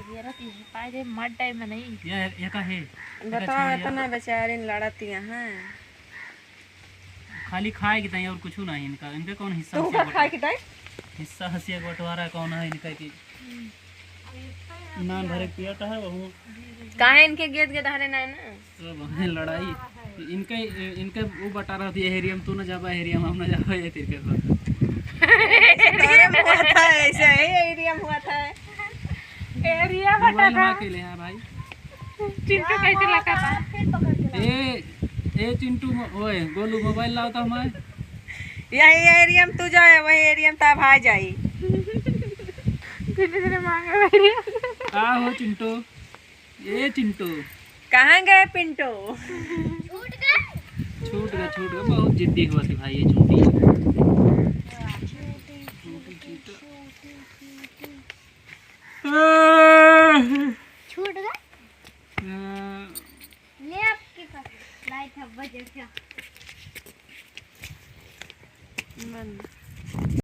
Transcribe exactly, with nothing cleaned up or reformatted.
ये रहती है, पाए जे मर जाए में नहीं। ये, ये का है? ये का बताओ, छोड़ यार। इतना बेचारिन लड़तिया हैं। खाली खाए के ताई और कुछ नहीं इनका, इनका कौन हिस्सा तू हसिया का बंटवारा? खाए के ताई? हिस्सा हसिया बंटवारा कौन है इनका की? नान भरे पेट है वहू। काहे इनके गेद के धारे ना है ना? सब है लड़ाई। इनके, इनके वो बंटारा होती है, एरिया में तू ना जाबा, एरिया में हम ना जाबा, ये तेरे के साथ। तोरे में हुआ था ऐसे ही, एरिया में हुआ था। एरिया मोबाइल बंटारा। हम अकेले हैं भाई। चिंटू कैसे लगा था? ए, ए चिंटू, मो-, ओए, गोलू मोबाइल लाओ तो हमारे। यही एरिया में तू जाए, वही एरिया में तब आ जाई। धीरे धीरे मांगे एरिया। का हो चिंटू? ए चिंटू। कहाँ गए पिंटू? छूट गए, छूट गए। बहुत जिद्दी हुआ थी भाई ये चिंटू। छूट गए। ले आपके पास लाइट है, बजे क्या? मन।